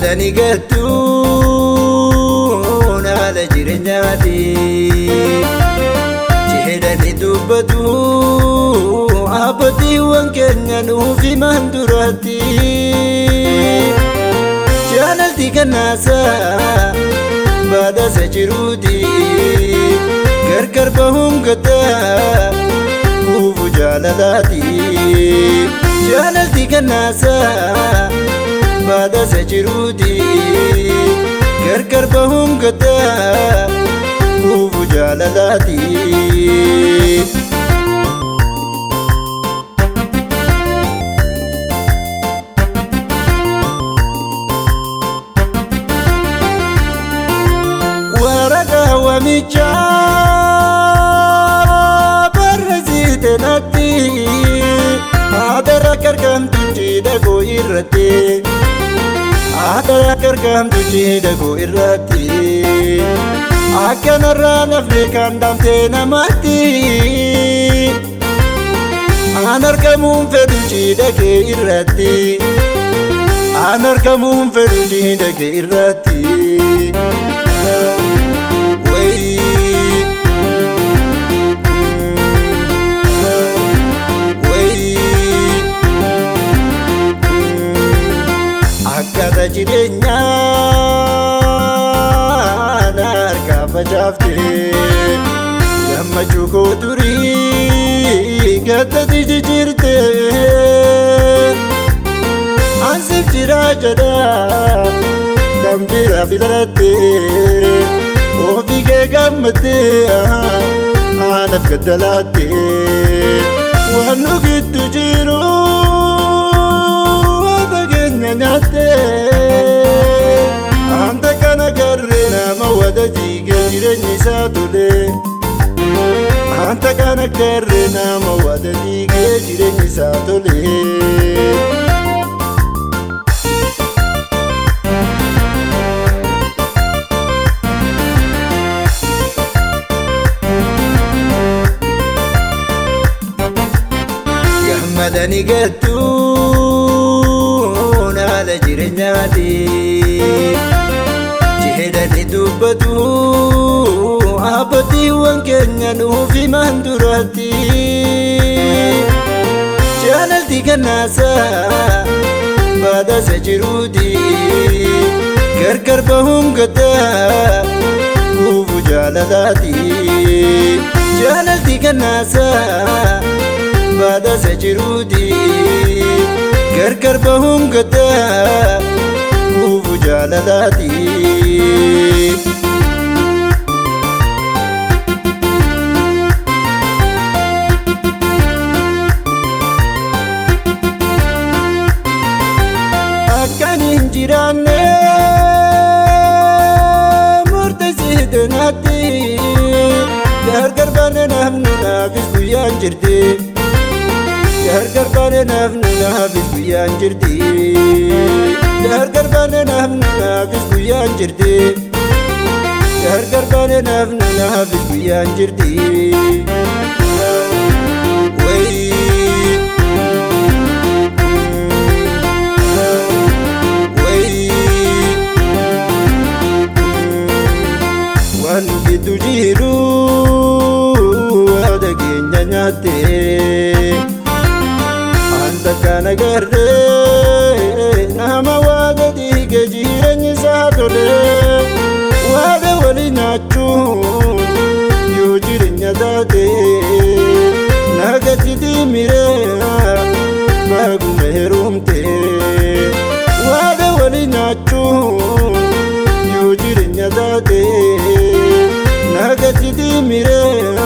Gammadanii gattuun haala jireenyaati. Jedhanii dubbatu abbootiiwwan keenya nuuf himan duratti. Jaalalti kannaasaa badhaasa jiruuti. Gargar bahuun gaddaa kuufu jaalalaati. Jaalalti kannaasaa badhaasa jiruuti. Gargar bahuun gaddaa kuufu jaalalaati. Waraqaa waamichaa barreessite natti, haadara gargaamtu cidha koo irratti. Haadara gargaamtu cidha koo irratti. Akkanarraa nafne kan dhaamte namatti. An argamuun fedhu cidha kee irratti. An argamuun fedhu cidha kee irratti. Wayii. Wayii. Akkaataa jireenyaa na harkaa facaaftee, gammachuu koo durii gattati jijjiirte. Ansiif jira jedha kan biraa filatte, ofii kee gammaddee anaaf gaddalaatte. Waan nu gidduu jiru fageenya nyaatte. Anta kana garree nama wada diigee jireenyi isaa tole. Anta kana garree nama wada diigee jireenyi isaa tole. Gammadanii gattuun haala jireenyaati. Jedhanii dubbatu abbootiiwwan keenya nuuf himan duratti. Jaalalti kannaasaa badhaasa jiruuti. Gargar bahuun gaddaa kuufu jaalalaati. Jaalalti kannaasaa badhaasa jiruuti. Gargar bahuun gaddaa kuufu jaalalaati. Akkan hin jiraanne murteessite natti. Gargar baane namni naafis guyyaan jirti. Gargar baane namni naafis guyyaan jirti. Gargar baane namni naafis guyyaan jirti. Gargar baane namni naafis guyyaan jirti. Wayii. Wayii. Waan nu gidduu jiru haadha keenya nyaatte. Anta kana garree nama waaqa diige jireenyi isaa tole. Waaqa walii nyaachuun yoo jireenya taate, nagatti miree baaguma heerumte. Waaqa walii nyaachuun yoo jireenya taate, nagatti miree.